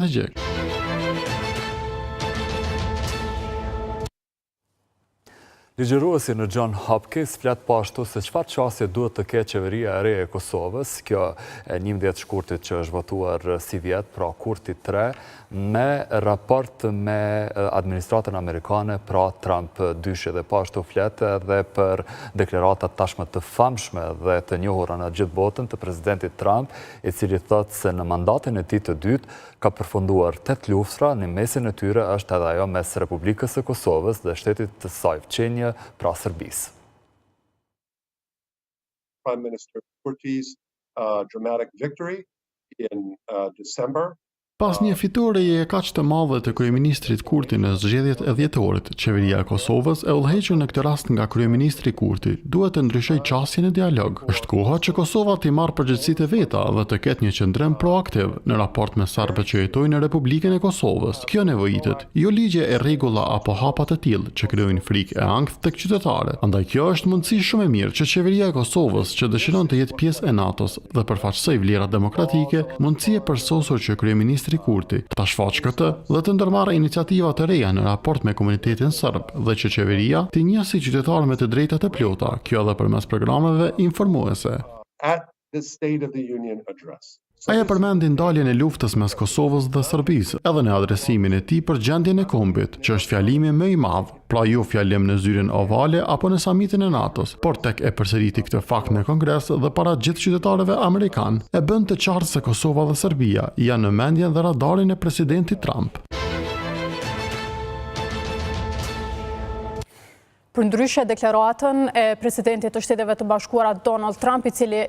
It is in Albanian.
Strategjik. Ligjëruesi në John Hopkins flet po ashtu se çfarë qasje duhet të ketë qeveria e re e Kosovës, kjo e 11 shkurtit që është votuar sivjet, pra Kurti 3, me raport me administratën amerikane, pra Trump dyshi dhe po ashtu flet edhe për deklaratat tashmë të famshme dhe të njohura në gjithë botën të presidentit Trump, i cili thotë se në mandatin e tij të dytë ka përfunduar tetë luftra, në mesin e tyre është edhe ajo mes Republikës së Kosovës dhe shtetit të saj fqinj, pra Serbisë. Prime Minister Kurti's uh, dramatic victory in uh, December Pas një fitoreje kaq të madhe të kryeministrit Kurti në zgjedhjet e dhjetorit, qeveria e Kosovës, e udhëhequr në këtë rast nga kryeministri Kurti, duhet të ndryshojë qasjen në dialog. Është koha që Kosova t'i marrë përgjegjësitë e veta dhe të ketë një qëndrim proaktiv në raport me serbët që jetojnë në Republikën e Kosovës. Kjo nevojitet, jo ligje e rregulla apo hapa të tillë që krijojnë frikë e ankth tek qytetarët. Andaj kjo është mundësi shumë e mirë që qeveria e Kosovës, që dëshiron të jetë pjesë e NATO-s, dhe përfaqësojë vlerat demokratike, mundësi e përsosur që kryeministri Kurti ta shfaqë këtë dhe të ndërmarrë iniciativa të reja në raport me komunitetin serb dhe që qeveria t'i njohë si qytetarë me të drejta të plota, kjo edhe përmes programeve informuese. At the State of the Union address. Ai e përmendi ndaljen e luftës mes Kosovës dhe Serbisë edhe në adresimin e tij për gjendjen e kombit, që është fjalimi më i madh, pra jo fjalim në zyrën ovale apo në samitin e NATO-s, por tek e përsëriti këtë fakt në Kongres dhe para gjithë qytetarëve amerikanë, e bën të qartë se Kosova dhe Serbia janë në mendjen dhe radarin e presidentit Trump. Përndryshe deklaratën e presidentit të Shteteve të Bashkuara Donald Trump, i cili.